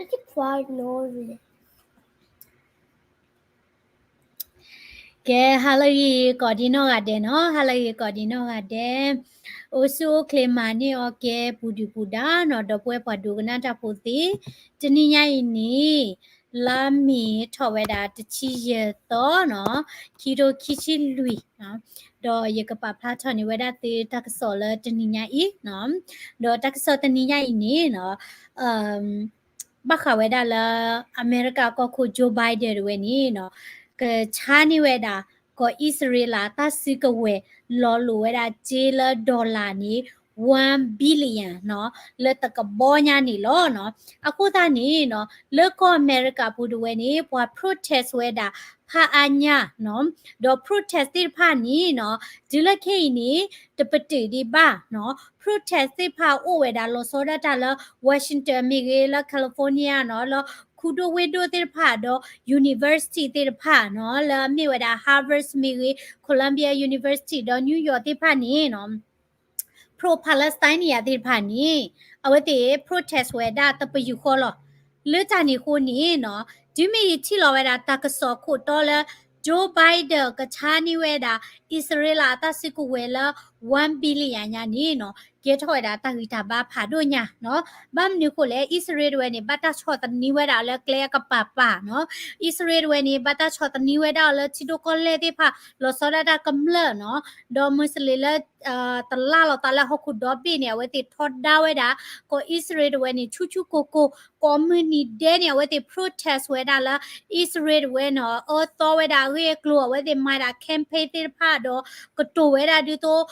It's quite noisy. ကဲ ဟါလၢအဂ့ၤ ကိးဒံနီၢ်ဂၤဒဲးနီၤ, ဟါလၢအဂ့ၤ ကိးဒံနီၢ်ဂၤဒဲး, အိၣ်ဆူၣ်အိၣ်ချ့မၤန့ၢ်အီၤကဲ ပူၤဒုၣ်ပူၤဒါနီၤ, ဒီပုၢ်ဝဲၢ်ပှၤဒိကနၣ်တၢ်ဖိသ့ၣ်, တနံၤညါအံၤန့ၣ် လါမ့ၤထီၣ်ဝဲဒၣ်တဆံယဲၢ်သီနီၤ, ခံထိခံဆံလွံၢ်, ဒီးယကပာ်ဖျါထီၣ်န့ၢ်ဝဲဒၣ်သုတၢ်ကစီၣ်လၢတနံၤညါအံၤနီၤ, ဒီးတၢ်ကစီၣ်တနံၤညါအံၤန့ၣ်နီၤ ဘၣ်ဃးဝဲဒၣ်လၢ အမဲရကၤကီၢ်ခိၣ် Joe Biden တဝဲန့ၣ်နီၤ, ကဆါန့ၢ်ဝဲဒၣ် ကီၢ်အံၣ်စရ့လးတၢ်စုကဝဲၤ လီၤလိာ်ဝဲဒၣ်စ့လၢ dollar န့ၣ် one billion နီၤ, လၢတကဘီညါန့ၣ်လီၤနီၤ. အဃိသတးန့ၣ်နီၤ လၢကီၢ်အမဲရကၤပူၤတဝဲန့ၣ် ပှၤ protest ဝဲဒၣ် ဖးအါညါနီၤ, ဒီး protest သ့ၣ်တဖၣ်န့ၣ်နီၤ တုၤလၢခဲအံၤန့ၣ် တပတုာ်ဒံးဘၣ်နီၤ, protest သ့ၣ်တဖၣ်အိၣ်ဝဲဒၣ်လီၤဆီဒၣ်တၢ်လၢ Washington မ့ၢ်ဂ့ၤ, လၢ California နီၤ, လၢခူဒိၣ်ဝ့ၢ်ဒိၣ်သ့ၣ်တဖၣ် ဒီး university သ့ၣ်တဖၣ်နီၤ, လၢအမ့ၢ်ဝဲဒၣ် Harvard မ့ၢ်ဂ့ၤ, Columbia University ဒီး New York သ့ၣ်တဖၣ်န့ၣ်နီၤ pro-Palestinian သ့ၣ်တဖၣ်န့ၣ် အဝဲသ့ၣ် protest ဝဲဒၣ်တပယူာ်ဃီလီၤ. လၢတၢ်န့ၣ်အဃိန့ၣ်နီၤ, တုၤမ့ၢ်ယထံၣ်လီၤဝဲဒၣ်တၢ်ကစီၣ်ခိၣ်တီလၢ Joe Biden ကဆါန့ၢ်ဝဲဒၣ် အံၣ်စရ့လးအတၢ်စုကဝဲၤလၢ one billion ညါန့ၣ်နီၤ, ကဲထီၣ်ဝဲဒၣ်တၢ်ဂံၢ်တၢ်ဘါဖးဒိၣ်ညါနီၤ. ဘၣ်မနုၤအဃိလဲၣ်, အံၣ်စရ့လးတဝဲန့ၣ် ဘၣ်တၢ်ဆီၣ်သနံးဝဲဒၣ်အီၤလၢကျဲအကပၤပၤနီၤ. အံၣ်စရ့လးတဝဲန့ၣ် ဘၣ်တၢ်ဆီၣ်သနံးဝဲဒၣ်အီၤလၢထံဒိၣ်ကီၢ်လဲၢ်သ့ၣ်တဖၣ် လီၤဆီဒၣ်တၢ်ကမျၢၢ်နီၤ, ဒီး Muslim လၢ တလၢ်လီၤသးလၢဟီၣ်ခိၣ်ဒီဘ့ၣ်န့ၣ် အဝဲသ့ၣ်ထီဒါဝဲဒၣ် ကီၢ်အံၣ်စရ့လးတဝဲန့ၣ် ဆူၣ်ဆူၣ်ကိၢ်ကိၢ်, ကိးမုၢ်နံၤဒဲးန့ၣ် အဝဲသ့ၣ် protest ဝဲဒၣ်လၢ အံၣ်စရ့လးတဝဲနီၤ အၢသီဝဲဒၣ်အဂ့ၢ်အကျိၤ အဝဲသ့ၣ်မၤဒၣ် campaign သ့ၣ်တဖၣ်ဒီး ကတိၤဝဲဒၣ်ဒ်သိး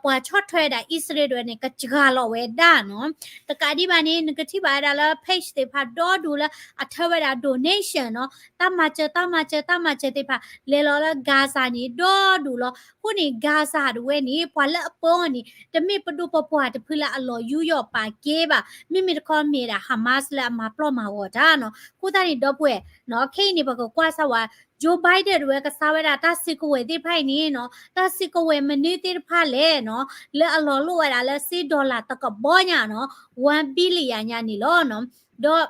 ပှၤဆီၣ်ထွဲဒၣ်အံၣ်စရ့လးတဝဲန့ၣ် ကစှၤလီၤဝဲဒၣ်နီၤ. တကးဒံးဘၣ်န့ၣ် နကထံၣ်ဘၣ်ဝဲဒၣ်လၢ page သ့ၣ်တဖၣ်ဒီဒူၣ်လၢအထၢဝဲဒၣ် donation နီၤ, တၢ်မၤစၢၤ တၢ်မၤစၢၤ တၢ်မၤစၢၤသ့ၣ်တဖၣ် လဲၤလီၤလၢ Gaza န့ၣ် ဒီဒူၣ်လီၤ. အဃိန့ၣ် Gaza တဝဲန့ၣ် ပှၤလၢအပၢအီၤန့ၣ် တမ့ၢ်ပဒိၣ်ပပှၢ်တဖုလၢအလီၤယူးယီၣ်ပာ်ကဲဘၣ်, မ့မ့ၢ်တခီမ့ၢ်ဒၣ် Hamas လၢအမၤပျီၢ်မၤဂီၤတၢ်နီၤ. အဃိသတးန့ၣ် ဒီပုၢ်ဝဲၢ်နီၤ, ခဲအံၤန့ၣ် ပကကွၢ်စၢ်ဝဲ Joe Biden တဝဲကဆါဝဲဒၣ်တၢ်စုကဝဲၤသ့ၣ်တဖၣ်အံၤန့ၣ်နီၤ, တၢ်စုကဝဲၤမနုၤသ့ၣ်တဖၣ်လဲၣ်နီၤ, လၢအလီၤလိၣ်ဝဲဒၣ်လၢစ့ dollar တကဘီညါနီၤ, one billion ညါန့ၣ်လီၤနီၤ. ဒီး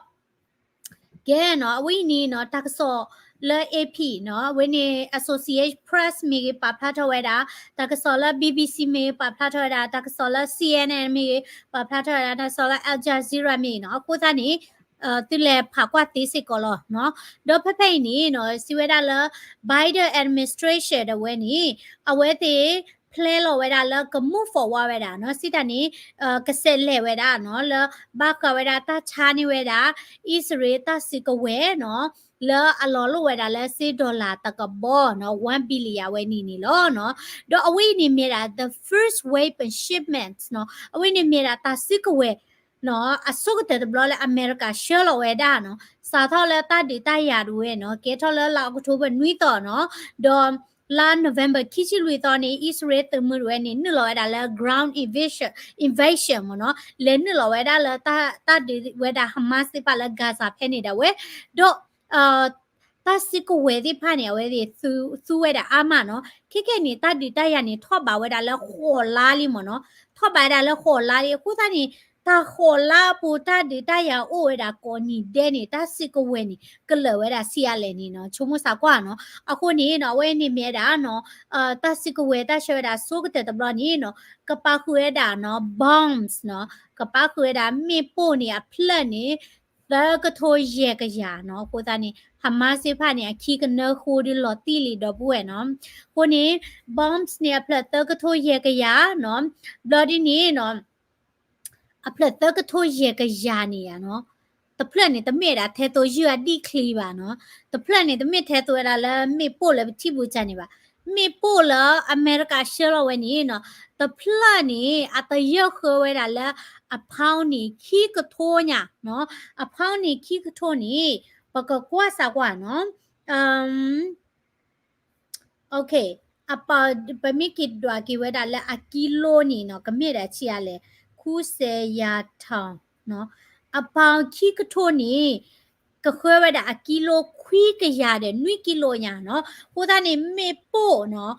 ကဲနီၤ, အဝဲအံၤန့ၣ်နီၤ တၢ်ကစီၣ်လၢ A P နီၤ, အဝဲန့ၣ် Associated Press မ့ၢ်ဂ့ၤ ပာ်ဖျါထီၣ်ဝဲဒၣ်, တၢ်ကစီၣ်လၢ B B C မ့ၢ်ဂ့ၤ ပာ်ဖျါထီၣ်ဝဲဒၣ်, တၢ်ကစီၣ်လၢ C N N မ့ၢ်ဂ့ၤ ပာ်ဖျါထီၣ်ဝဲဒၣ်, တၢ်ကစီၣ်လၢ Al Jazeera မ့ၢ်ဂ့ၤနီၤ. အဃိသတးန့ၣ် သုလဲၤဖးကွၢ်သ့စ့ၢ်ကီးလီၤနီၤ. ဒီးဖဲဖဲအံၤန့ၣ်နီၤ စံးဝဲဒၣ်လၢ Biden administration တဝဲန့ၣ် အဝဲသ့ၣ် plan လီၤဝဲဒၣ်လၢက move forward ဝဲဒၣ်နီၤ, စံးတၢ်န့ၣ် ကဆဲးလဲၤဝဲဒၣ်နီၤ, လၢဘၣ်ဃးဝဲဒၣ်တၢ်ဆါန့ၢ်ဝဲဒၣ် အံၣ်စရ့လးတၢ်စုကဝဲၤနီၤ, လၢအလီၤလိၣ်ဝဲဒၣ်လၢစ့ dollar တကဘီနီၤ, one billion ဝဲန့ၣ်န့ၣ်လီၤနီၤ. ဒီးအဝဲအံၤန့ၣ်မ့ၢ်ဒၣ် the first weapon shipments နီၤ, အဝဲန့ၣ်မ့ၢ်ဒၣ်တၢ်စုကဝဲၤ နီၤ, အဆိကတၢၢ်တဘျီလၢအမဲရကၤဆှၢလီၤဝဲဒၣ်နီၤ, စးထီၣ်လၢတၢ်ဒုးတၢ်ယၤတဝဲနီၤ, ကဲထီၣ်လၢလါအီးကထိဘၢၣ်နွံသီနီၤ, ဒီးလါ November ခံဆံလွံၢ်သီန့ၣ် အံၣ်စရ့လးသုးမုၢ်တဝဲန့ၣ် နုာ်လီၤဝဲဒၣ်လၢ ground invasion, invasion မ့ၢ်နီၤ, လဲၤနုာ်လီၤဝဲဒၣ်လၢတၢ်ဒုးဝဲဒၣ် Hamas သ့ၣ်တဖၣ်လၢ Gaza ဖဲန့ၣ်ဒၣ်ဝဲ, ဒီး တၢ်စုကဝဲၤသ့ၣ်တဖၣ်န့ၣ် အဝဲသ့ၣ်သူဝဲဒၣ်အါမးနီၤ, ခဲကနံၣ်န့ၣ် တၢ်ဒုးတၢ်ယၤန့ၣ် ထီၣ်ဘးဝဲဒၣ်လၢဃိးလါလံမ့ၢ်နီၤ, ထီၣ်ဘးဝဲဒၣ်လၢဃိးလါလံ, အဃိသတးန့ၣ် တၢ်ဃိးလါအပူၤ တၢ်ဒုးတၢ်ယၤအိၣ်ဝဲဒၣ်ကိးနံၤဒဲးန့ၣ် တၢ်စုကဝဲၤန့ၣ် ကလၢာ်ဝဲဒၣ်ဆံးအါလဲၣ်န့ၣ်နီၤ, ဆိကမိၣ်သံကွၢ်နီၤ. အဃိန့ၣ်နီၤ အဝဲန့ၣ်မ့ၢ်ဝဲဒၣ်နီၤ တၢ်စုကဝဲၤတၢ်ဆှၢဝဲဒၣ်ဆိကတၢၢ်တဘျီန့ၣ်နီၤ ကပာ်ဃုာ်ဝဲဒၣ်နီၤ bombs နီၤ, ကပာ်ဃုာ်ဝဲဒၣ်မ့ၣ်ပိၢ်န့ၣ်အဖျၢၣ်န့ၣ် သၢကထိယဲၢ်ကယၤနီၤ, အဃိသတးန့ၣ် Hamas သ့ၣ်တဖၣ်န့ၣ် အခံကနၢဃိဒုးလီၤတံၢ်လံဒီပုၢ်ဝဲၢ်နီၤ, အဃိန့ၣ် bombs န့ၣ်အဖျၢၣ်သၢကထိယဲၢ်ကယၤနီၤ, ဘျီဒ်န့ၣ်နီၤ အဖျၢၣ်သၢကထိယဲၢ်ကယၤန့ၣ်ယါနီၤ, တဖျၢၣ်န့ၣ် တမ့ၢ်ဒၣ်ထဲသိးယုၢ်အဒံၣ်ချံဘၣ်နီၤ, တဖျၢၣ်န့ၣ်တမ့ၢ်ထဲသိးဝဲဒၣ်လၢမ့ၣ်ပိၢ်လၢပထံၣ်ဘူးကန့ၣ်ဘၣ်, မ့ၣ်ပိၢ်လၢအမဲရကၤဆှၢလီၤဝဲန့ၣ်နီၤ, တဖျၢၣ်န့ၣ် အတယၢၢ်ဃၢဝဲဒၣ်လၢအ pound န့ၣ် ခံကထိညါနီၤ, အ pound န့ၣ် ခံကထိန့ၣ် ပကကွၢ်စးကွၢ်နီၤ, အ ပမ့ၢ်က့ၤဒွးက့ၤဝဲဒၣ်လၢအကံလိန့ၣ်နီၤ ကမ့ၢ်ဒၣ်ဆံးအါလဲၣ်, ခူစဲးယၤထီၣ်နီၤ, အ pound ခံကထိန့ၣ် ကဃၢဝဲဒၣ်အကံလိခွံကယၤဒီးနွံကံလိညါနီၤ. အဃိသတးန့ၣ် မ့ၣ်ပိၢ်နီၤ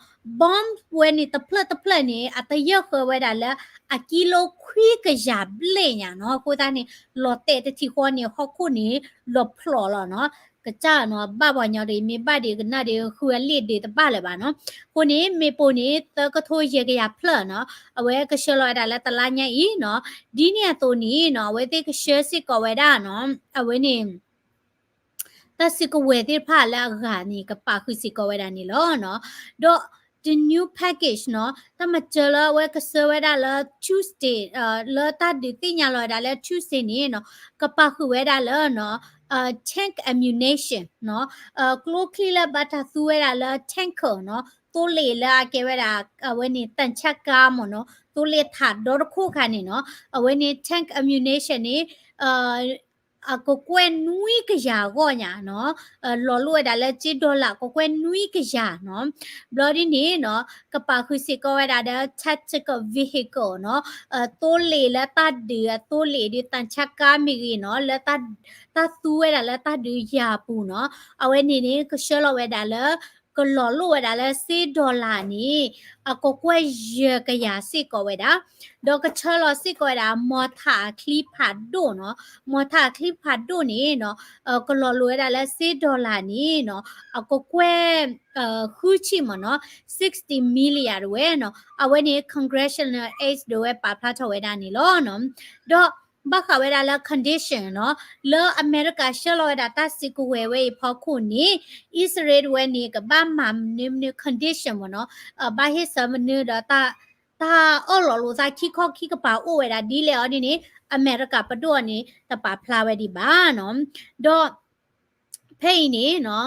bomb ဝဲန့ၣ်တဖျၢၣ်တဖျၢၣ်န့ၣ် အတယၢၢ်ဃၢဝဲဒၣ်လၢအကံလိခွံကယၤဘျဲၣ်ညါနီၤ. အဃိသတးန့ၣ် လီၤတဲာ်တထံၣ်ဃီန့ၣ် ဟီၣ်ခိၣ်န့ၣ် လီၤဖျိးလီၤနီၤ. ကစၢ်နီၤ ဘၣ်ပှၤညီဒီး မ့ၢ်ဘၣ်ဒံးကနၣ်ဒီး ဃုအလံာ်ဒံးတဘၣ်လၢၤဘၣ်နီၤ. အဃိန့ၣ် မ့ၣ်ပိၢ်န့ၣ် သၢကထိယဲၢ်ကယၤဖျၢၣ်နီၤ အဝဲကဆှၢလီၤဝဲဒၣ်လၢတလါညါအံၤနီၤ. ဒ်န့ၣ်အသိးန့ၣ်နီၤ အဝဲသ့ၣ်ကဆှၢစ့ၢ်ကီးဝဲဒၣ်နီၤ အဝဲန့ၣ် တၢ်စုကဝဲၤသ့ၣ်တဖၣ်လၢအဂၤန့ၣ် ကပာ်ဃုာ်စ့ၢ်ကီးဝဲဒၣ်န့ၣ်လီၤနီၤ. ဒီး the new package နီၤ တၢ်မၤစၢၤလၢအဝဲကဆှၢဝဲဒၣ်လၢ Tuesday လၢတၢ်ဒုးသ့ၣ်ညါလီၤဝဲဒၣ်လၢ Tuesday န့ၣ်နီၤ ကပာ်ဃုာ်ဝဲဒၣ်လၢနီၤ tank ammunition နီၤ ကျိချံလၢဘၣ်တၢ်သူဝဲဒၣ်လၢ tanker နီၤ သိလ့ၣ်လၢအကဲဝဲဒၣ် အဝဲန့ၣ် သံချပ်ကား မ့ၢ်နီၤ သိလ့ၣ်ထးဒီတခိၣ်ခါန့ၣ်နီၤ အဝဲန့ၣ် tank ammunition န့ၣ် အကကွဲၢ်နွံကယၤအဂီၢ်ညါနီၤ လီၤလိၣ်ဝဲဒၣ်လၢစ့ dollar ကကွဲၢ်နွံကယၤနီၤ. ဘျီဒ်န့ၣ်နီၤ ကပာ်ဃုာ်စ့ၢ်ကီးဝဲဒၣ်ဒီး tactical vehicle နီၤ သိလ့ၣ်လၢတၢ်ဒုးအသိလ့ၣ်ဒ် သံချပ်ကား မ့ၢ်ဂ့ၤနီၤ လၢတၢ်သူဝဲဒၣ်လၢတၢ်ဒုးယၤအပူၤနီၤ အဝဲန့ၣ်န့ၣ် ကဆှၢလီၤဝဲဒၣ်လၢ ကလီၤလိၣ်ဝဲဒၣ်လၢစ့ dollar န့ၣ် အကကွဲၢ်ယဲၢ်ကယၤစ့ၢ်ကီးဝဲဒၣ် ဒီးကဆှၢလီၤစ့ၢ်ကီးဝဲဒၣ် မော်တာ်အချံဖးဒိၣ်နီၤ မော်တာ်အချံဖးဒိၣ်န့ၣ် ကလီၤလိၣ်ဝဲဒၣ်လၢစ့ dollar န့ၣ်နီၤ အကကွဲၢ် ဃုဆံ မ့ၢ်နီၤ sixty million တဝဲနီၤ အဝဲန့ၣ် congressional aide ဒၣ်ဝဲပာ်ဖျါထီၣ်ဝဲဒၣ်န့ၣ်လီၤ. ဒီးဘၣ်ဃးဝဲဒၣ်လၢ condition နီၤ လၢအမဲရကၤဆှၢလီၤဝဲဒၣ်တၢ်စုကဝဲၤဝဲအံၤအဖီခိၣ်န့ၣ် အံၣ်စရ့လးတဝဲန့ၣ် ကဘၣ်မၤမနုၤမနုၤ condition မ့ၢ်နီၤ ဘၣ်ဟ့ၣ်ဆၢမနုၤဒီး တၢ်အၢၣ်လီၤလိာ်သးခံခီခံကပၤအိၣ်ဝဲဒၣ်ဒ်လဲၣ်အီၤဒ်န့ၣ် အမဲရကၤပဒိၣ်အီၤန့ၣ် တပာ်ဖျါဝဲဒံးဘၣ်နီၤ. ဒီး ဖဲအံၤန့ၣ်နီၤ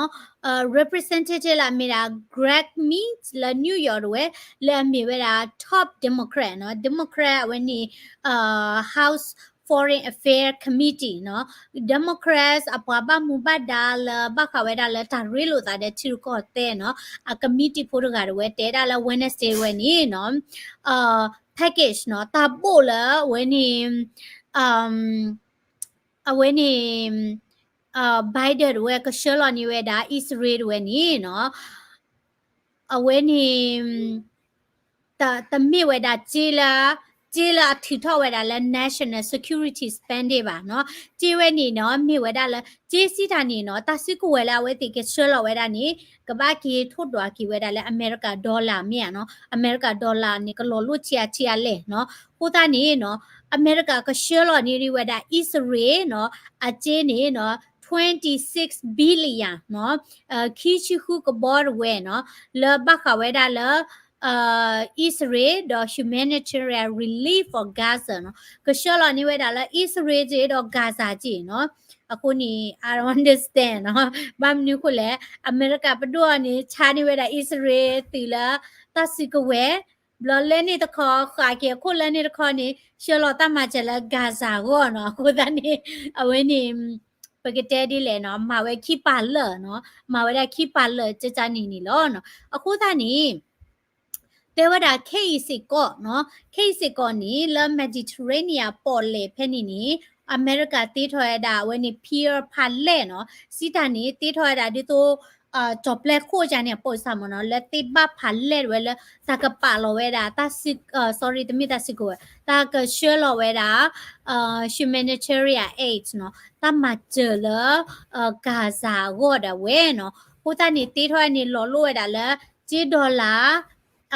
representative လၢအမ့ၢ်ဒၣ် Greg Meeks လၢ New York တဝဲ လၢအမ့ၢ်ဝဲဒၣ် top Democrat နီၤ Democrat အဝဲန့ၣ် House Foreign Affairs Committee နီၤ Democrats အပှၤဘၣ်မူဘၣ်ဒါလၢဘၣ်ဃးဝဲဒၣ်လၢတၢ်ရ့လိာ်သးဒီးထံရူၢ်ကီၢ်သဲးနီၤ အ committee ဖိတဂၤတဝဲ တဲဒၣ်လၢ Wednesday တဝဲန့ၣ်နီၤ package နီၤ တၢ်ဘိၣ်လၢအဝဲန့ၣ် အဝဲန့ၣ် Biden တဝဲကဆှၢလီၤန့ၢ်ဝဲဒၣ် အံၣ်စရ့လးတဝဲန့ၣ်နီၤ အဝဲန့ၣ် တမ့ၢ်ဝဲဒၣ်စ့လၢ စ့လၢအထုးထီၣ်ဝဲဒၣ်လၢ national security spending ဘၣ်နီၤ စ့ဝဲန့ၣ်နီၤ မ့ၢ်ဝဲဒၣ်လၢ စ့စံးတၢ်န့ၣ်နီၤ တၢ်စုကဝဲၤလၢအဝဲသ့ၣ်ကဆှၢလီၤဝဲဒၣ်န့ၣ် ကဘၣ်က့ၤထိၣ်ဒွးက့ၤဝဲဒၣ်လၢအမဲရကၤ dollar မ့ၢ်ဧါနီၤ အမဲရကၤ dollar န့ၣ် ကလီၤလိၣ်ဆံးအါဆံးအါလဲၣ်နီၤ အဃိသတးန့ၣ်နီၤ အမဲရကၤကဆှၢလီၤန့ၢ်ဒံးဝဲဒၣ် အံၣ်စရ့လးနီၤ အစ့န့ၣ်နီၤ twenty six billion နီၤ ခံဆံဃုကဘီတဝဲနီၤ လၢဘၣ်ဃးဝဲဒၣ်လၢ အံၣ်စရ့လးဒီး humanitarian relief for Gaza နီၤ ကဆှၢလီၤန့ၢ်ဝဲဒၣ်လၢအံၣ်စရ့လးက့ၤဒီး Gaza က့ၤနီၤ အဃိန့ၣ် I don't understand နီၤ ဘၣ်မနုၤအဃိလဲၣ် အမဲရကၤပဒိၣ်အီၤန့ၣ် ဆါန့ၢ်ဝဲဒၣ်အံၣ်စရ့လးတုၤလၢ တၢ်စုကဝဲၤ ဘျီလၢန့ၣ်တခီ ဃာ်က့ၤအခိၣ်လၢန့ၣ်တခီန့ၣ် ဆှၢလီၤတၢ်မၤစၢၤလၢ Gaza အဂီၢ်နီၤ အဃိသတးန့ၣ် အဝဲန့ၣ် ပကတဲဒ်လဲၣ်နီၤ မၤဝဲခံပာ်လၢာ်နီၤ မၤဝဲဒၣ်ခံပာ်လၢာ် ကကန့ၣ်န့ၣ်လီၤနီၤ အဃိသတးန့ၣ် တဲဝဲဒၣ်ခဲအံၤစ့ၢ်ကီးနီၤ ခဲအံၤစ့ၢ်ကီးန့ၣ် လၢ Mediterranean ပီၣ်လဲၣ်ဖဲန့ၣ်န့ၣ် အမဲရကၤတ့ထီၣ်ဝဲဒၣ်အဝဲန့ၣ် pier ဖးလဲၢ်နီၤ စံးတၢ်န့ၣ် တ့ထီၣ်ဝဲဒၣ်ဒ်သိး ကၠီၤပျဲခိၣ်ကန့ၣ် အပိာ်စၢ်မ့ၢ်နီၤ လၢသ့ၣ်ဘၣ်ဖးလဲၢ်ဝဲလၢ တၢ်ကပာ်လီၤဝဲဒၣ် တၢ်စု sorry တမ့ၢ်တၢ်စုကဝဲၤ တၢ်ကဆှၢလီၤဝဲဒၣ် humanitarian aid နီၤ တၢ်မၤစၢၤလၢ Gaza အဂီၢ်ဒၣ်ဝဲနီၤ အဃိသတးန့ၣ် တ့ထီၣ်ဝဲန့ၣ် လီၤလိၣ်ဝဲဒၣ်လၢ စ့ dollar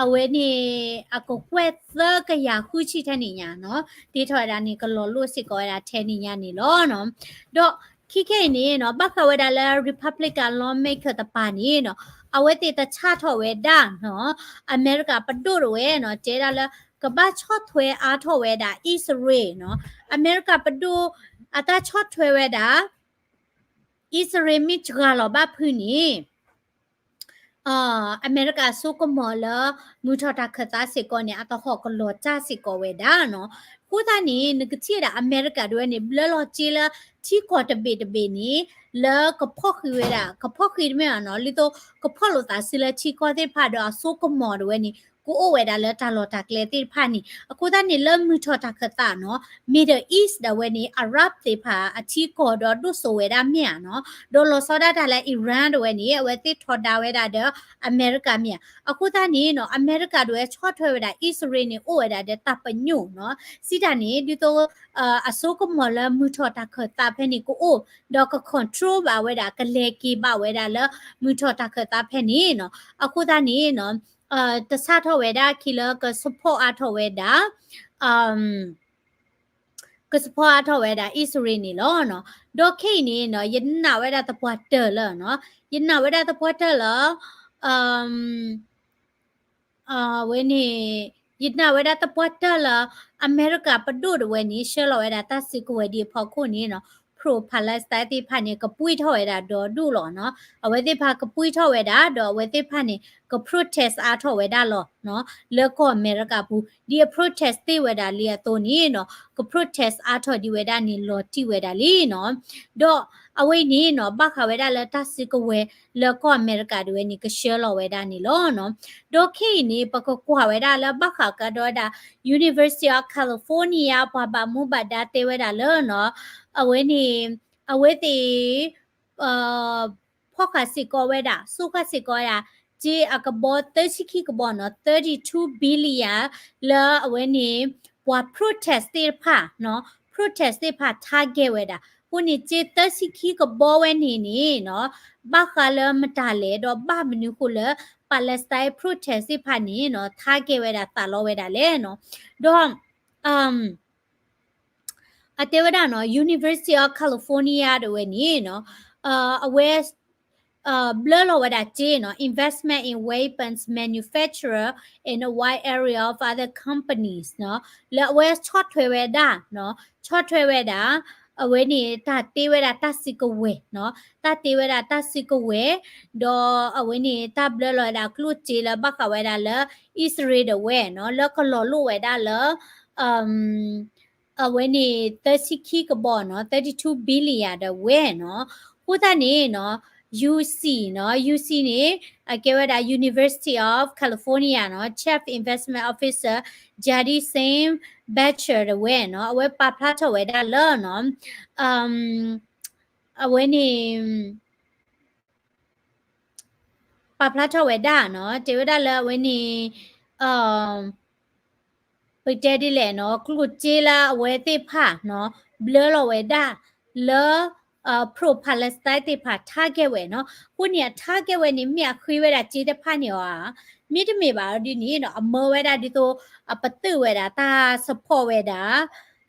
အဝဲန့ၣ် အကကွဲၢ်သၢကယၤဃုဆံထဲန့ၣ်ညါနီၤ တ့ထီၣ်ဝဲဒၣ်န့ၣ် ကလီၤလိ�cစ့ၢ်ကီးဝဲဒၣ်ထဲန့ၣ်ညါန့ၣ်လီၤနီၤ ဒီးခံခဲအံၤန့ၣ်နီၤ ဘၣ်ဃးဝဲဒၣ်လၢ Republican lawmaker တပၤန့ၣ်နီၤ အဝဲသ့ၣ်တဆၣ်ထီၣ်ဝဲဒၣ်နီၤ အမဲရကၤပဒိၣ်တဝဲနီၤ တဲဒၣ်လၢ ကဘၣ်ဆီၣ်ထွဲအါထီၣ်ဝဲဒၣ် အံၣ်စရ့လးနီၤ အမဲရကၤပဒိၣ် အတၢ်ဆီၣ်ထွဲဝဲဒၣ် အံၣ်စရ့လးမ့ၢ်စှၤလီၤဘၣ်ဖုးန့ၣ် အမဲရကၤအစိကမီၤလၢ မုၢ်ထီၣ်တၢ်ခၢၣ်သးစ့ၢ်ကီးန့ၣ် အတဟီၣ်ကလီၤတၢ်စ့ၢ်ကီးဝဲဒၣ်နီၤ အဃိသတးန့ၣ် နကထံၣ်ဝဲဒၣ်အမဲရကၤတဝဲန့ၣ် ဘျၢလီၤစ့လၢထံကီၢ်တဘ့ၣ်တဘ့ၣ်န့ၣ် လၢကဖီၣ်ဃံးဝဲဒၣ် ကဖီၣ်ဃံးတမ့ၢ်ဘၣ်နီၤ လၢသိးကဖီၣ်လိာ်သးစုလၢထံကီၢ်သ့ၣ်တဖၣ်ဒီးအစိကမီၤတဝဲန့ၣ် ကအိၣ်ဝဲဒၣ်လၢတၢ်လီၢ်တၢ်ကျဲသ့ၣ်တဖၣ်န့ၣ် အဃိသတးန့ၣ် လၢမုၢ်ထီၣ်တၢ်ခၢၣ်သးနီၤ Middle East ဒၣ်ဝဲန့ၣ် Arab သ့ၣ်တဖၣ်အထံကီၢ်ဒီးဒိၣ်စိဝဲဒၣ်မ့ၢ်ဧါနီၤ ဒီးလီၤဆီဒၣ်တၢ်လၢ Iran ဒၣ်ဝဲန့ၣ် အဝဲသ့ၣ်ထီဒါဝဲဒၣ်ဒီးအမဲရကၤမ့ၢ်ဧါ အဃိသတးန့ၣ်နီၤ အမဲရကၤဒၣ်ဝဲဆီၣ်ထွဲဝဲဒၣ် အံၣ်စရ့လးန့ၣ် အိၣ်ဝဲဒၣ်ဒီးတၢ်ပညိၣ်နီၤ စံးတၢ်န့ၣ် ဒ်သိး အစိကမီၤလၢမုၢ်ထီၣ်တၢ်ခၢၣ်သးဖဲန့ၣ်ကအိၣ် ဒီးက control ဘၣ်ဝဲဒၣ် ကလဲၤက့ၤဘၣ်ဝဲဒၣ်လၢမုၢ်ထီၣ်တၢ်ခၢၣ်သးဖဲန့ၣ်နီၤ အဃိသတးန့ၣ်နီၤ တဆါထီၣ်ဝဲဒၣ်ခံလၢက support အါထီၣ်ဝဲဒၣ် က support အါထီၣ်ဝဲဒၣ် အံၣ်စရ့လးန့ၣ်လီၤနီၤ ဒီးခဲအံၤန့ၣ်နီၤ ယနာ်ဝဲဒၣ်သပှၢ်တၢၢ်လၢနီၤ ယနာ်ဝဲဒၣ်သပှၢ်တၢၢ်လၢ အဝဲန့ၣ် ယနာ်ဝဲဒၣ်သပှၢ်တၢၢ်လၢ အမဲရကၤပဒိၣ်ဒၣ်ဝဲန့ၣ် ဆှၢလီၤဝဲဒၣ်တၢ်စုကဝဲၤဒံးအဖီခိၣ်န့ၣ်နီၤ pro-Palestine သ့ၣ်တဖၣ်န့ၣ် ကပှံၢ်ထီၣ်ဝဲဒၣ်ဒီဒူၣ်လီၤနီၤ အဝဲသ့ၣ်တဖၣ်ကပှံၢ်ထီၣ်ဝဲဒၣ် ဒီးအဝဲသ့ၣ်တဖၣ်န့ၣ် က protest အါထီၣ်ဝဲဒၣ်လီၤနီၤ လၢကီၢ်အမဲရကၤပူၤ ဒ်အ protest သ့ၣ်ဝဲဒၣ်လံအသိးန့ၣ်နီၤ က protest အါထီၣ်ဒံးဝဲဒၣ်န့ၣ် လီၤတံၢ်ဝဲဒၣ်လံနီၤ ဒီးအဝဲန့ၣ်နီၤ ဘၣ်ဃးဝဲဒၣ်လၢတၢ်စုကဝဲၤလၢကီၢ်အမဲရကၤဒၣ်ဝဲန့ၣ် ကဆှၢလီၤဝဲဒၣ်န့ၣ်လီၤနီၤ ဒီးခဲအံၤန့ၣ် ပကကွၢ်ဝဲဒၣ်လၢဘၣ်ဃးကဒီးဝဲဒၣ် University of California ပှၤဘၣ်မူဘၣ်ဒါတဲဝဲဒၣ်လၢနီၤ အဝဲန့ၣ် အဝဲသ့ၣ် ဖီၣ်ဃာ်စ့ၢ်ကီးဝဲဒၣ် စိာ်ဃာ်စ့ၢ်ကီးဝဲဒၣ် စ့အကဘီသၢဆံခံကဘီနီၤ thirty-two billion လၢအဝဲန့ၣ် ပှၤ protest သ့ၣ်တဖၣ်နီၤ protest သ့ၣ်တဖၣ် target ဝဲဒၣ် အဃိန့ၣ် စ့သၢဆံခံကဘီဝဲန့ၣ်န့ၣ်နီၤ ဘၣ်ဃးလၢမတၤလဲၣ် ဒီးဘၣ်မနုၤဃိလၢ Palestine protest သ့ၣ်တဖၣ်န့ၣ်နီၤ target ဝဲဒၣ်သးလီဝဲဒၣ်လဲၣ်နီၤ ဒီး အတဲဝဲဒၣ်နီၤ University of California ဒၣ်ဝဲန့ၣ်နီၤ အဝဲ ဘျၢလီၤဝဲဒၣ်စ့နီၤ investment in weapons manufacturer in a wide area of other companies နီၤ လၢအဝဲဆီၣ်ထွဲဝဲဒၣ်နီၤ ဆီၣ်ထွဲဝဲဒၣ် အဝဲန့ၣ် တၢ်တ့ဝဲဒၣ်တၢ်စုကဝဲၤနီၤ တၢ်တ့ဝဲဒၣ်တၢ်စုကဝဲၤ ဒီးအဝဲန့ၣ် တၢ်ဘျၢလီၤဝဲဒၣ်ကျိၣ်စ့လၢဘၣ်ဃးဝဲဒၣ်လၢ အံၣ်စရ့လးဒၣ်ဝဲနီၤ လၢကလီၤလိၢ်ဝဲဒၣ်လၢ အဝဲန့ၣ် သၢဆံခံကဘီနီၤ thirty-two billion ဒၣ်ဝဲနီၤ အဃိသတးန့ၣ်နီၤ UC နီၤ UC န့ၣ် အကဲဝဲဒၣ် University of California နီၤ Chief Investment Officer Jagdeep Singh Bachcha ဒၣ်ဝဲနီၤ အဝဲပာ်ဖျါထီၣ်ဝဲဒၣ်လၢနီၤ အဝဲန့ၣ် ပာ်ဖျါထီၣ်ဝဲဒၣ်နီၤ တဲဝဲဒၣ်လၢအဝဲန့ၣ် ပတဲဒ်လဲၣ်နီၤ ကျိၣ်စ့လၢအဝဲသ့ၣ်တဖၣ်နီၤ ဘျၢလီၤဝဲဒၣ်လၢ pro-Palestine သ့ၣ်တဖၣ် target ဝဲနီၤ အဃိန့ၣ် အ target ဝဲန့ၣ် မ့ၢ်အဃ့ဝဲဒၣ်စ့တဖၣ်န့ၣ်ဧါ မ့တမ့ၢ်ဘၣ်ဒ်န့ၣ်နီၤ အမၢဝဲဒၣ်ဒ်သိး အပတုာ်ဝဲဒၣ်တၢ် support ဝဲဒၣ်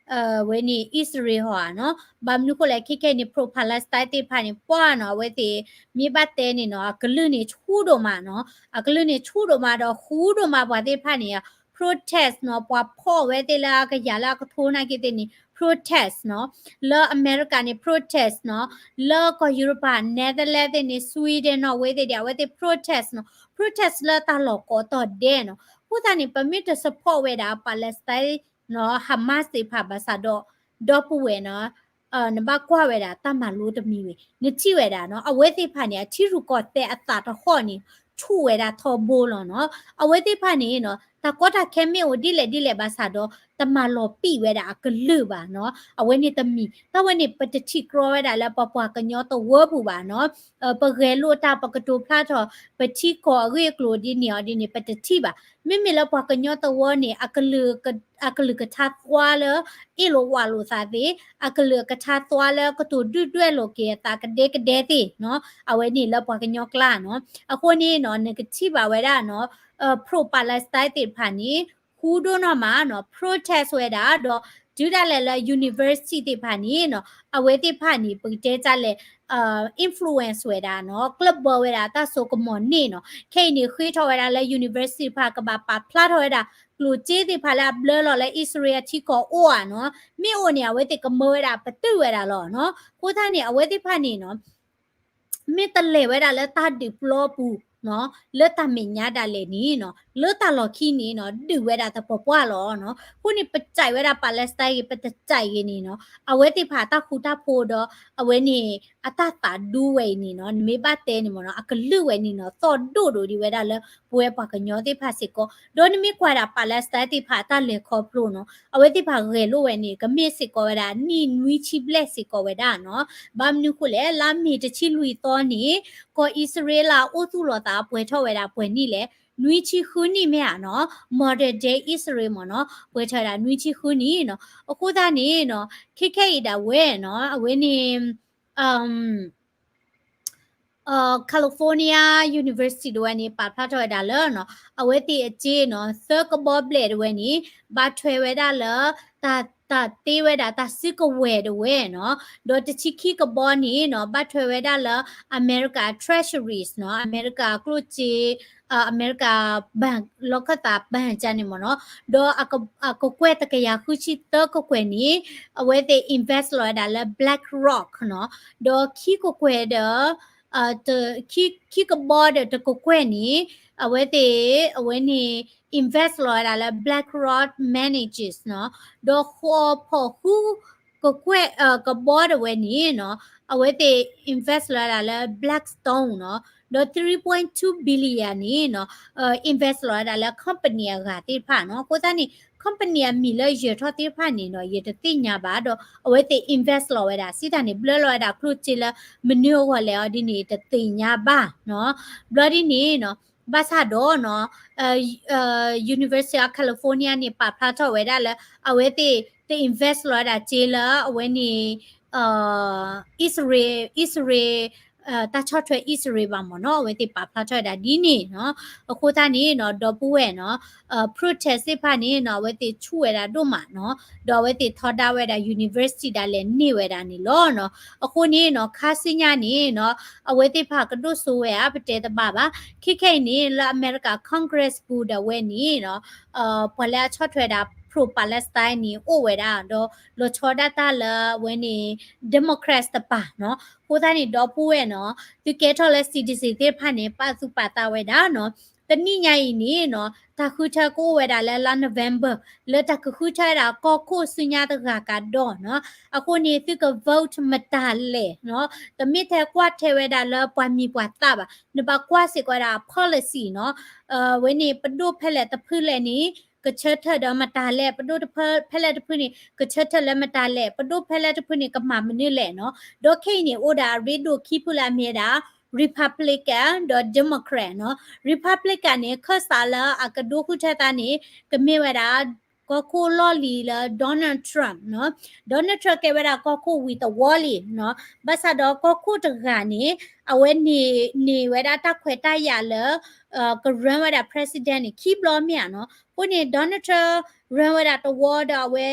ဝဲန့ၣ် အံၣ်စရ့လးဟီဧါနီၤ ဘၣ်မနုၤဃိလဲၣ် ခဲခဲအံၤန့ၣ် pro-Palestine သ့ၣ်တဖၣ်န့ၣ် ပှၢ်နီၤ အဝဲသ့ၣ် မ့ၢ်ဘၣ်တဲန့ၣ်နီၤ အကလုၢ်န့ၣ်ဆူၣ်ဒိၣ်မးနီၤ အကလုၢ်န့ၣ်ဆူၣ်ဒိၣ်မးဒီးဃူဒိၣ်မးပှၤသ့ၣ်တဖၣ်န့ၣ် protest နီၤ ပှၤဖီၣ်ဝဲသ့ၣ်လၢအကယၤလၢအကထိနာ်က့သ့ၣ်န့ၣ် protest နီၤ လၢအမဲရကၤန့ၣ် protest နီၤ လၢကီၢ်ယူရပၤ Netherlands သ့ၣ်န့ၣ် Sweden နီၤ ဝဲသ့ၣ်ဒီး အဝဲသ့ၣ် protest နီၤ protest လၢတၢ်လီၢ်ကိးတီၤဒဲးနီၤ အဃိသတးန့ၣ် ပမ့ၢ်တ support ဝဲဒၣ် Palestine နီၤ Hamas သ့ၣ်တဖၣ်ဘၣ်ဆၣ်ဒီး ဒီပုၢ်ဝဲၢ်နီၤ နဘၣ်ကွၢ်ဝဲဒၣ်တၢ်မၤလိတမံၤဝဲ နထံၣ်ဝဲဒၣ်နီၤ အဝဲသ့ၣ်တဖၣ်န့ၣ် အထံရူၢ်ကီၢ်သဲးအသးတဟီၣ်န့ၣ် ဆူၣ်ဝဲဒၣ်ထီဘိလီၤနီၤ အဝဲသ့ၣ်တဖၣ်န့ၣ်နီၤ တၢ်ကီတၢ်ခဲမ့ၢ်အိၣ်ဒ်လဲၣ်ဒ်လဲၣ်ဘၣ်ဆၣ်ဒီး တမၤလီၤပံာ်ဝဲဒၣ်အကလုာ်ဘၣ်နီၤ အဝဲန့ၣ်တမံၤ တၢ်ဝဲန့ၣ် ပတထံၣ်ကြီဝဲဒၣ်လၢပပှၤကညီသဝီပူၤဘၣ်နီၤ ပဂဲၤလိာ်တၢ် ပကတိၤဖျါထီၣ် ပထံကီၢ်အဂ့ၢ်အကျိၤဒ်န့ၣ်အီၤဒ်န့ၣ် ပတထံၣ်ဘၣ် မ့မ့ၢ်လၢပှၤကညီသဝီန့ၣ် အကလုာ်ကထါသွါလၢ အ့ၣ်လိာ်ဝးလိာ်သးသ့ၣ် အကလုာ်ကထါသွါလၢကတိၤဒုၣ်ဒွဲၣ်လိာ်က့ၤအသးကဒဲကဒဲသ့ၣ်နီၤ အဝဲန့ၣ်လၢပှၤကညီကျါနီၤ အဃိန့ၣ်နီၤ နကထံၣ်ဘၣ်ဝဲဒၣ်နီၤ pro-Palestine သ့ၣ်တဖၣ်န့ၣ် ဃူဒိၣ်နီၢ်မးနီၤ protest ဝဲဒၣ် ဒီးတုၤဒၣ်လဲာ်လၢ university သ့ၣ်တဖၣ်န့ၣ်နီၤ အဝဲသ့ၣ်တဖၣ်န့ၣ် ပကတဲဒ်လဲၣ် influence ဝဲဒၣ်နီၤ ကျၢၢ်ဘၢဝဲဒၣ်တၢ်စိကမီၤန့ၣ်နီၤ ခဲအံၤန့ၣ် ဃ့ထီၣ်ဝဲဒၣ်လၢ university တဖၣ်ကဘၣ်ပာ်ဖျါထီၣ်ဝဲဒၣ် ကျိၣ်စ့သ့ၣ်တဖၣ်လၢအဘျၢလီၤလၢအံၣ်စရ့လးအထံကီၢ်အိၣ်ဧါနီၤ မ့ၢ်အိၣ်န့ၣ် အဝဲသ့ၣ်ကမၢဝဲဒၣ်ပတုာ်ဝဲဒၣ်လီၤနီၤ အဃိသတးန့ၣ် အဝဲသ့ၣ်တဖၣ်န့ၣ်နီၤ မ့ၢ်တလဲၤဝဲဒၣ်လၢတၢ်ဒုးပျီပူၤ လၢတၢ်မဲာ်ညါဒၣ်လဲာ်န့ၣ်နီၤ လၢတၢ်လီၢ်ခံန့ၣ်နီၤ ဒုးဝဲဒၣ်သပှၢ်ပှၢ်လီၤနီၤ. အဃိန့ၣ် ပကြိုက်ဝဲဒၣ် Palestine ဂ့ၤ ပတကြိုက်ဂ့ၤန့ၣ်နီၤ အဝဲသ့ၣ်တဖၣ်အတၢ်ဃူတၢ်ဖိးဒီး အဝဲန့ၣ် အတၢ်သးဒူဝဲအံၤန့ၣ်နီၤ နမ့ၢ်ဘၣ်တဲန့ၣ်မ့ၢ်နီၤ အကလုာ်ဝဲန့ၣ်နီၤ သီၣ်ဒိၣ်ဒိၣ်ဒံးဝဲဒၣ်လၢ ပဝဲပှၤကညီသ့ၣ်တဖၣ်စ့ၢ်ကီး ဒီးနမ့ၢ်ကွၢ်ဒၣ် Palestine သ့ၣ်တဖၣ်အတၢ်လဲၤခီဖျိနီၤ အဝဲသ့ၣ်တဖၣ်ဂဲၤလိာ်ဝဲန့ၣ် ကမ့ၢ်စ့ၢ်ကီးဝဲဒၣ် နံၣ်နွံဆံဘျဲၣ်စ့ၢ်ကီးဝဲဒၣ်နီၤ. ဘၣ်မနုၤဃိလဲၣ် လါမ့ၤတဆံလွံၢ်သီန့ၣ် ကီၢ်အံၣ်စရ့လးအိၣ်သူၣ်လီၤသး ပှဲၤထီၣ်ဝဲဒၣ်ပှဲၤနံၣ်လဲၣ် နွံဆံဃုနံၣ်မ့ၢ်ဧါနီၤ modern day အံၣ်စရ့လးမ့ၢ်နီၤ ပှဲၤထီၣ်ဝဲဒၣ်နွံဆံဃုနံၣ်နီၤ. အဃိသတးန့ၣ်နီၤ ခဲခဲအံၤဒၣ်ဝဲနီၤ အဝဲန့ၣ် California University တဝဲန့ၣ် ပာ်ဖျါထီၣ်ဝဲဒၣ်လၢနီၤ အဝဲသ့ၣ်အစ့နီၤ သၢကဘီဘျဲၣ်တဝဲန့ၣ် ဘၣ်ထွဲဝဲဒၣ်လၢ တၢ် တၢ်သ့ဝဲဒၣ်တၢ်စုကဝဲၤတဝဲနီၤ ဒီးတဆံခံကဘီန့ၣ်နီၤ ဘၣ်ထွဲဝဲဒၣ်လၢ America Treasuries နီၤ အမဲရကၤကျိၣ်စ့ အမဲရကၤ bank လီၢ်ခၢၣ်သး bank ကန့ၣ်မ့ၢ်နီၤ ဒီးအကကွဲၢ်တကယၤဃုဆံသၢကကွဲၢ်န့ၣ် အဝဲသ့ၣ် invest လီၤဝဲဒၣ်လၢ BlackRock နီၤ ဒီးခံကကွဲၢ်ဒီး ခံကဘီဒီးတကကွဲၢ်န့ၣ် အဝဲသ့ၣ် အဝဲန့ၣ် invest လီၤဝဲဒၣ်လၢ BlackRock Managers နီၤ ဒီးဃိးဖီၣ်ဃု ကကွဲၢ် ကဘီတဝဲန့ၣ်နီၤ အဝဲသ့ၣ် invest လီၤဝဲဒၣ်လၢ Blackstone နီၤ ဒီး three point two billion န့ၣ်နီၤ invest လီၤဝဲဒၣ်လၢ company အဂၤသ့ၣ်တဖၣ်နီၤ. အဃိသတးန့ၣ် company အမံၤလၢယဲၢ်ထီၣ်သ့ၣ်တဖၣ်န့ၣ်နီၤ ယတသ့ၣ်ညါဘၣ်ဒီး အဝဲသ့ၣ် invest လီၤဝဲဒၣ် စံးတၢ်န့ၣ် ဘျၢလီၤဝဲဒၣ်ကျိၣ်စ့လၢ မနုၤအဂီၢ်လဲၣ်အီၤဒ်န့ၣ် တသ့ၣ်ညါဘၣ်နီၤ. ဘျီဒ်န့ၣ်နီၤ ဘၣ်ဆၣ်ဒီးနီၤ University of California န့ၣ် ပာ်ဖျါထီၣ်ဝဲဒၣ်လၢ အဝဲသ့ၣ်တ invest လီၤဝဲဒၣ်စ့လၢအဝဲန့ၣ် အံၣ်စရ့လး အံၣ်စရ့လး တၢ်ဆီၣ်ထွဲအံၣ်စရ့လးဘၣ်မ့ၢ်နီၤ အဝဲသ့ၣ်ပာ်ဖျါထီၣ်ဝဲဒၣ်ဒ်န့ၣ်နီၤ. အဃိသတးန့ၣ်နီၤ ဒီပုၢ်ဝဲၢ်နီၤ protest သ့ၣ်တဖၣ်န့ၣ်နီၤ အဝဲသ့ၣ်ဆူၣ်ဝဲဒၣ်ဒိၣ်မးနီၤ ဒီးအဝဲသ့ၣ်ထီဒါဝဲဒၣ် university ဒၣ်လဲာ်န့ၢ်ဝဲဒၣ်န့ၣ်လီၤနီၤ. အဃိန့ၣ်နီၤ ခါဆူညါန့ၣ်နီၤ အဝဲသ့ၣ်တဖၣ်ကဒိၣ်စိဝဲဧါ ပတဲတဘၣ်ဘၣ်. ခဲခဲအံၤန့ၣ် လၢအမဲရကၤ Congress ပူၤဒၣ်ဝဲန့ၣ်နီၤ ပှၤလၢအဆီၣ်ထွဲဒၣ် pro Palestine န့ၣ် အိၣ်ဝဲဒၣ် ဒီးလီၤဆီဒၣ်တၢ်လၢအဝဲန့ၣ် Democrats တပၤနီၤ. အဃိသတးန့ၣ် ဒီပုၢ်ဝဲၢ်နီၤ သုကဲထီၣ်လၢ citizen သ့ၣ်တဖၣ်န့ၣ် ပာ်သူၣ်ပာ်သးဝဲဒၣ်နီၤ. တနံၣ်ညါအံၤန့ၣ်နီၤ တၢ်ဃုထၢကအိၣ်ဝဲဒၣ်လၢလါ November လၢတၢ်ကဃုထၢဝဲဒၣ်ကီၢ်ခိၣ်ဆူညါတဂၤကဒီးနီၤ. အဃိန့ၣ် သုက vote မတၤလဲၣ်နီၤ. တမ့ၢ်ထဲကွၢ်ထဲဝဲဒၣ်လၢပှၤမံၤပှၤသၣ်ဘၣ် နဘၣ်ကွၢ်စ့ၢ်ကီးဝဲဒၣ် policy နီၤ. အဝဲန့ၣ် ပဒိၣ်ဖဲလဲၣ်တဖုလဲၣ်န့ၣ် ကဆၢထၢၣ်ဒီးမတၤလဲၣ် ပဒိၣ်တဖု ဖဲလဲၣ်တဖုန့ၣ် ကဆၢထၢၣ်လၢမတၤလဲၣ် ပဒိၣ်ဖဲလဲၣ်တဖုန့ၣ် ကမၤမနုၤလဲၣ်နီၤ. ဒီးခဲအံၤန့ၣ် အိၣ်ဒၣ်အရ့ဒိၣ်ခံဖုလၢအမ့ၢ်ဝဲဒၣ် Republican ဒီး Democrat နီၤ. Republican န့ၣ် ခၢၣ်စးလၢအကဒိဃုထၢသးန့ၣ် ကမ့ၢ်ဝဲဒၣ် ကီၢ်ခိၣ်လီၢ်လံၤလၢ Donald Trump နီၤ. Donald Trump ကဲဝဲဒၣ်ကီၢ်ခိၣ်ဝံၤတဝီလံနီၤ. ဘၣ်ဆၣ်ဒီးကီၢ်ခိၣ်တဂၤန့ၣ် အဝဲန့ၣ် န့ၢ်ဝဲဒၣ်တၢ်ခွဲးတၢ်ယာ်လၢ က run ဝဲဒၣ် president န့ၣ် ခံဘျီမ့ၢ်ဧါနီၤ. အဃိန့ၣ် Donald Trump run ဝဲဒၣ်တဝီဒီးအဝဲ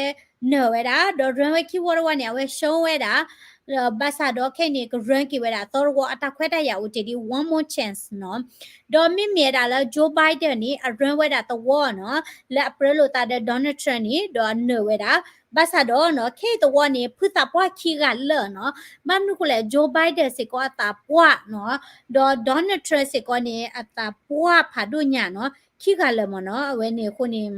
နၢၤဝဲဒၣ် ဒီး run ဝဲခံဝီတဝီန့ၣ် အဝဲရှုံးဝဲဒၣ် ဘၣ်ဆၣ်ဒီးခဲအံၤန့ၣ် က run က့ၤဝဲဒၣ်သီတဝီ အတၢ်ခွဲးတၢ်ယာ်အိၣ်တ့ၢ်ဒ် one more chance နီၤ. ဒီးမ့မ့ၢ်ဝဲဒၣ်လၢ Joe Biden န့ၣ် အ run ဝဲဒၣ်တဝီနီၤ လၢအပြၢလိာ်သးဒီး Donald Trump န့ၣ် ဒီးအနၢၤဝဲဒၣ် ဘၣ်ဆၣ်ဒီးနီၤ ခဲအံၤတဝီန့ၣ် ဖုသးပှၢ်ခံဂၤလၢာ်နီၤ. ဘၣ်မနုၤအဃိလဲၣ် Joe Biden စ့ၢ်ကီးအသးပှၢ်နီၤ ဒီး Donald Trump စ့ၢ်ကီးန့ၣ် အသးပှၢ်ဖးဒိၣ်ညါနီၤ ခံဂၤလၢာ်မ့ၢ်နီၤ အဝဲန့ၣ်အဃိန့ၣ်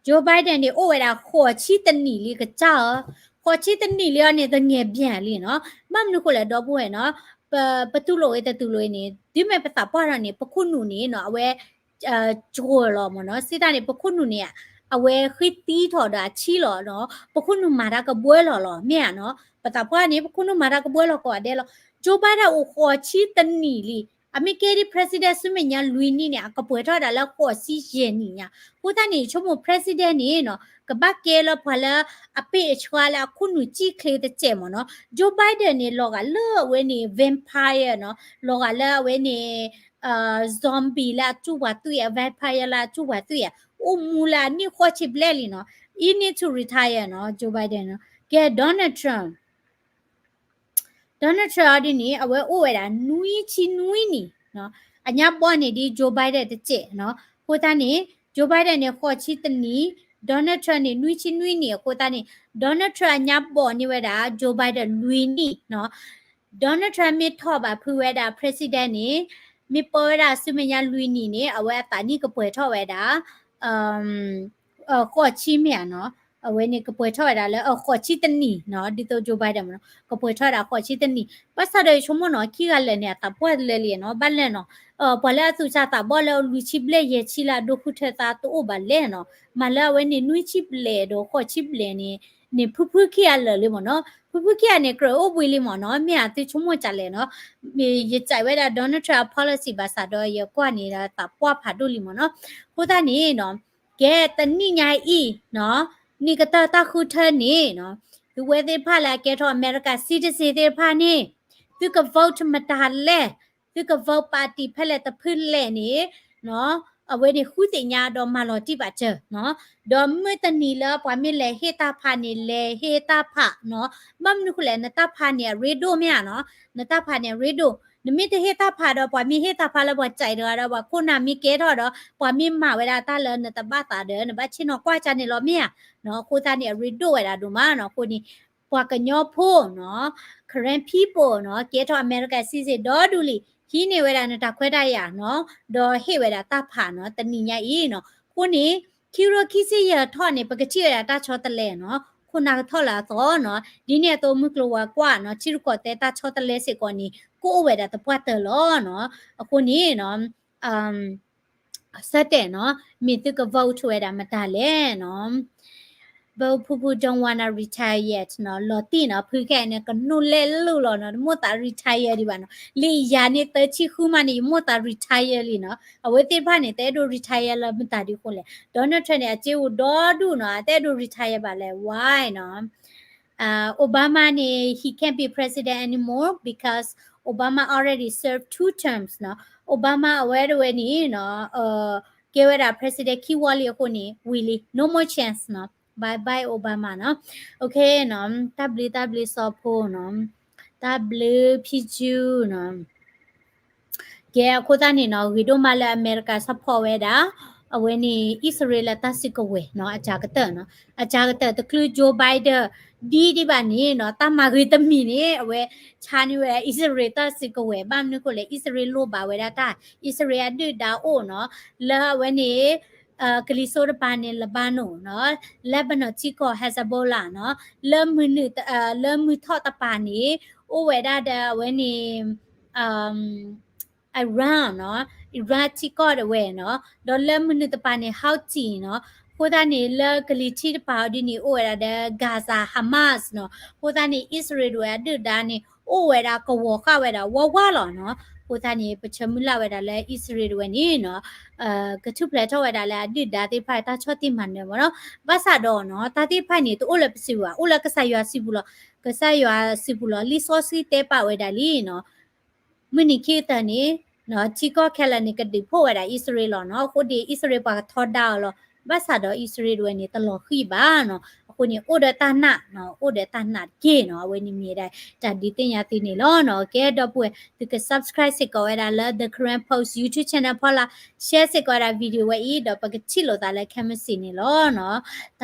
Joe Biden န့ၣ် အိၣ်ဝဲဒၣ်ဃိးဆံတနံၣ်လံကစၢ်ဧၢ, ဃိးဆံတနံၣ်လံအီၤန့ၣ် တငဲၤဘျဲၣ်လံနီၤ. ဘၣ်မနုၤဃိလဲၣ် ဒီပုၢ်ဝဲၢ်နီၤ, ပတူၢ်လိာ်ဝဲတတူၢ်လိာ်ဝဲန့ၣ် တုၤမ့ၢ်ပသးပှၢ်ထီၣ်န့ၣ် ပခိၣ်နူာ်န့ၣ်နီၤ အဝဲ ကၠိလီၤမ့ၢ်နီၤ. စံးတၢ်န့ၣ် ပခိၣ်နူာ်န့ၣ် အဝဲဃ့သံထီၣ်ဒီးအဆံလီၤနီၤ. ပခိၣ်နူာ်မၤတၢ်ကဘှီလီၤလီၤ မ့ၢ်ဧါနီၤ. ပသးပှၢ်န့ၣ် ပခိၣ်နူာ်မၤတၢ်ကဘှီလီၤကိးဂၤဒဲးလီၤ. Joe Biden အိၣ်ဃိးဆံတနံၣ်လံ. အမ့ၢ်ကဲဒ် president ဆူမဲာ်ညါလွံၢ်နံၣ်န့ၣ် အကပှဲၤထီၣ်ဝဲဒၣ်လၢဃိးဆံယဲၢ်နံၣ်ညါ. အဃိသတးန့ၣ် ဆိကမိၣ် president န့ၣ်နီၤ ကဘၣ်ကဲလၢပှၤလၢအပ့ၢ်အဆှါလၢအခိၣ်နူာ်စံၣ်ချ့တစဲးမ့ၢ်နီၤ. Joe Biden န့ၣ် လီၤဂာ်လၢအဝဲန့ၣ် vampire နီၤ, လီၤဂာ်လၢအဝဲန့ၣ် zombie လၢအစူၢ်ပှၤသွံၣ်ဧါ, vampire လၢအစူၢ်ပှၤသွံၣ်ဧါ, အိၣ်မူလၢအနံၣ်ဃိးဆံဘျဲၣ်လံနီၤ. He need to retire နီၤ Joe Biden နီၤ. ကဲ Donald Trump Donald Trump အီၤဒ်န့ၣ် အဝဲအိၣ်ဝဲဒၣ်နွံဆံနွံနံၣ်, အညါဘီန့ၣ်ဒ် Joe Biden တစဲးနီၤ. အဃိသတးန့ၣ် Joe Biden န့ၣ် ဃိးဆံတနံၣ်, Donald Trump န့ၣ် နွံဆံနွံနံၣ်. အဃိသတးန့ၣ် Donald Trump အညါဘီန့ၢ်ဝဲဒၣ် Joe Biden လွံၢ်နံၣ်နီၤ. Donald Trump မ့ၢ်ထီၣ်ဘၣ်ဖုးဝဲဒၣ် president န့ၣ် မ့ၢ်ပၢဝဲဒၣ်ဆူမဲာ်ညါလွံၢ်နံၣ်န့ၣ် အဝဲအသးနံၣ်ကပှဲၤထီၣ်ဝဲဒၣ် ဃိးဆံမ့ၢ်ဧါနီၤ, အဝဲန့ၣ်ကပှဲၤထီၣ်ဝဲဒၣ်လၢအဃိးဆံတနံၣ်နီၤ, ဒ်သိး Joe Biden မ့ၢ်နီၤ ကပှဲၤထီၣ်ဝဲဒၣ်ဃိးဆံတနံၣ်. ဘၣ်ဆၣ်ဒီးယဆိကမိၣ်နီၤ ခံဂၤလၢာ်န့ၣ် အသးပှၢ်လၢာ်လံနီၤ, ဘၣ်လဲၣ်နီၤ, ပှၤလၢအသူၣ်စၢ်သးဘီၣ်လၢအလွံၢ်ဆံဘျဲၣ်ယဲၢ်ဆံလၢအဒိဃုထၢသးတအိၣ်ဘၣ်လဲၣ်နီၤ, မ့ၢ်လၢအဝဲန့ၣ် နွံဆံဘျဲၣ်ဒီးဃိးဆံဘျဲၣ်န့ၣ် န့ၣ်ဖုဖုခံဂၤလၢာ်လံမ့ၢ်နီၤ, ဖုဖုခံဂၤန့ၣ် ကြၢးအိၣ်ဘှံးလံမ့ၢ်နီၤ, မ့ၢ်ဧါ သုဆိကမိၣ်ကလဲၣ်နီၤ, ယစံးဝဲဒၣ် Donald Trump အ policy ဘၣ်ဆၣ်ဒီးယကွၢ်န့ၣ်ဒီးသးပှၢ်ဖးဒိၣ်လံမ့ၢ်နီၤ. အဃိသတးန့ၣ်နီၤ ကဲတနံၣ်ညါအံၤနီၤ, နံၣ်ကတၢၢ်တၢ်ဃုထၢန့ၣ်နီၤ, သုဝဲသ့ၣ်တဖၣ်လၢအကဲထီၣ် America citizen သ့ၣ်တဖၣ်န့ၣ် သုက vote မတၤလဲၣ်, သုက vote party ဖဲလဲၣ်တဖုလဲၣ်န့ၣ်နီၤ, အဝဲန့ၣ်ဃုသ့ၣ်ညါဒီးမၤလီၤတံၢ်ဘၣ်စၢၤနီၤ, ဒီးမုၢ်တနံၤလၢပှၤမ့ၢ်လဲၤဟ့ၣ်တၢ်ဖးန့ၣ် လဲၤဟ့ၣ်တၢ်ဖးနီၤ, ဘၣ်မနုၤဃိလဲၣ် နတၢ်ဖးန့ၣ်အရ့ဒိၣ်မ့ၢ်ဧါနီၤ, နတၢ်ဖးန့ၣ်အရ့ဒိၣ်, နမ့ၢ်တဟ့ၣ်တၢ်ဖးဒီး ပှၤမ့ၢ်ဟ့ၣ်တၢ်ဖးလၢပှၤစံးတဂၤဒီး ပှၤခိၣ်နၢ်မ့ၢ်ကဲထီၣ်ဒီး ပှၤမ့ၢ်မၤဝဲဒၣ်တၢ်လၢနတဘၣ်သးဒီး နဘၣ်ဆ့ၣ်နီၤကွၢ်ကန့ၣ်လီၤမ့ၢ်ဧါ, အဃိသတးန့ၣ် အရ့ဒိၣ်ဝဲဒၣ်ဒိၣ်မးနီၤ, အဃိန့ၣ် ပှၤကညီဖိနီၤ, Karen people နီၤ, ကဲထီၣ် America citizen ဒီဒူၣ်လံ, ဟံးန့ၢ်ဝဲဒၣ်နတၢ်ခွဲးတၢ်ယာ်နီၤ, ဒီးဟ့ၣ်ဝဲဒၣ်တၢ်ဖးနီၤ, တနံၤညါအံၤနီၤ, အဃိန့ၣ် ခံကထိခံဆံယဲၢ်ထီၣ်န့ၣ် ပကထံၣ်ဝဲဒၣ်တၢ်ဆီတလဲနီၤ, ခိၣ်နၢ်ကထီၣ်လၢအသီနီၤ, ဒ်န့ၣ်အသိးမုၢ်ကျိၤဝဲၤကွာ်နီၤ, ထံရူၢ်ကီၢ်သဲးတၢ်ဆီတလဲစ့ၢ်ကီးန့ၣ် ကအိၣ်ဝဲဒၣ်သပှၢ်တၢၢ်လီၤနီၤ, အဃိန့ၣ်နီၤ ဆၢတဲာ်နီၤ, မ့ၢ်သုက vote ဝဲဒၣ်မတၤလဲၣ်နီၤ, vote ဖုဖု don't wanna retire yet နီၤ, လီၤတံၢ်နီၤ, ဖုခဲအံၤန့ၣ် ကနိၣ်လဲၣ်လိၣ်လီၤနီၤ, တမိၣ်သး retire ဒံးဘၣ်နီၤ, လၢယၤန့ၣ် သၢဆံဃုမးန့ၣ် ယမိၣ်သး retire လံနီၤ, အဝဲသ့ၣ်တဖၣ်န့ၣ် တအဲၣ်ဒိး retire လၢမတၤဒ်အဃိလဲၣ်, Donald Trump န့ၣ် အစ့အိၣ်ဒီဒူၣ်နီၤ, အတအဲၣ်ဒိး retire ဘၣ်လဲၣ်, why နီၤ Obama န့ၣ် he can't be president anymore because Obama already served two terms နီၤ, Obama အဝဲတဝဲန့ၣ်နီၤ, ကဲဝဲဒၣ် president ခံဝီလံအဃိန့ၣ် ဝံၤလံ, no more chance နီၤ, bye bye Obama နီၤ, okay နီၤ, တၢ်ဘျုးတၢ်ဘျုးစီၤဖိနီၤ, တၢ်ဘျုးဖံကၠူနီၤ ကဲအဃိသတးန့ၣ်နီၤ, ဂ့ၤဒိၣ်မးလၢအမဲရကၤ support ဝဲဒၣ် အဝဲန့ၣ် အံၣ်စရ့လးလၢတၢ်စုကဝဲၤနီၤ, အစှၤကတၢၢ်နီၤ, အစှၤကတၢၢ်တချုး Joe Biden ဒ်ဒံးဘၣ်န့ၣ်နီၤ, တၢ်မၤဂ့ၤတမံၤန့ၣ် အဝဲဆါန့ၢ်ဝဲဒၣ်အံၣ်စရ့လးတၢ်စုကဝဲၤ, ဘၣ်မနုၤဃိလဲၣ် အံၣ်စရ့လးလိၣ်ဘၣ်ဝဲဒၣ်တၢ်, အံၣ်စရ့လးအဒုၣ်ဒါအိၣ်နီၤ, လၢအဝဲန့ၣ် ကလံၤစိးတပၤန့ၣ် Lebanon နီၤ, Lebanon ထံကီၢ် Hezbollah နီၤ, လၢမုၢ်နုာ် လၢမုၢ်ထီၣ်တပၤန့ၣ် အိၣ်ဝဲဒၣ်ဒီးအဝဲန့ၣ် Iran နီၤ, Iran ထံကီၢ်ဒၣ်ဝဲနီၤ, ဒီးလၢမုၢ်နုာ်တပၤန့ၣ် Houthi နီၤ, အဃိသတးန့ၣ် လၢကလံၤထံးတပၤအီၤဒ်န့ၣ် အိၣ်ဝဲဒၣ်ဒီး Gaza Hamas နီၤ, အဃိသတးန့ၣ် အံၣ်စရ့လးဒၣ်ဝဲအဒုၣ်ဒါန့ၣ် အိၣ်ဝဲဒၣ်ကဝီၤဃာ်ဝဲဒၣ်ဝါဝါလီၤနီၤ, အဃိသတးန့ၣ် ပဆၢမုၢ်လၢ်ဝဲဒၣ်လၢအံၣ်စရ့လးဒၣ်ဝဲန့ၣ်နီၤ ကထူၣ်ဖျဲးထီၣ်ဝဲဒၣ်လၢအဒုၣ်ဒါသ့ၣ်တဖၣ်တၢ်ဆီၣ်တံၢ်မၤနၢၤမ့ၢ်နီၤ, ဘၣ်ဆၣ်ဒီးနီၤ တၢ်သ့ၣ်တဖၣ်န့ၣ် တအိၣ်လၢပစုပူၤဘၣ်, အိၣ်လၢကစၢ်ယွၤစုပူၤလီၤ, ကစၢ်ယွၤစုပူၤလီၤ, လံာ်စီဆှံတဲပာ်ဝဲဒၣ်လံနီၤ, မုၢ်နံၤခံကတၢၢ်န့ၣ် ထံကီၢ်ခဲလၢာ်န့ၣ် ကဒုးဖှိၣ်ဝဲဒၣ်အံၣ်စရ့လးလီၤနီၤ, အဃိဒ်အံၣ်စရ့လးပှၤကထီဒါအီၤလီၤ, ဘၣ်ဆၣ်ဒီးအံၣ်စရ့လးဒၣ်ဝဲန့ၣ် တလီၤဃံၤဘၣ်နီၤ, အဃိန့ၣ် အိၣ်ဒီးတၢ်နာ်နီၤ, အိၣ်ဒီးတၢ်နာ်တက့ၢ်နီၤ, အဝဲန့ၣ်မ့ၢ်ဒၣ်တၢ်ဒုးသ့ၣ်ညါသုန့ၣ်လီၤနီၤ, ကဲဒီပုၢ်ဝဲၢ် သုက subscribe စ့ၢ်ကီးဝဲဒၣ်လၢ The Karen Post YouTube channel ဖီလာ်, share စ့ၢ်ကီးဝဲဒၣ် video ဝဲအံၤ ဒီးပကထံၣ်လိာ်သးလၢခဲမုၢ်ဆ့ၣ်န့ၣ်လီၤနီၤ, တၢ်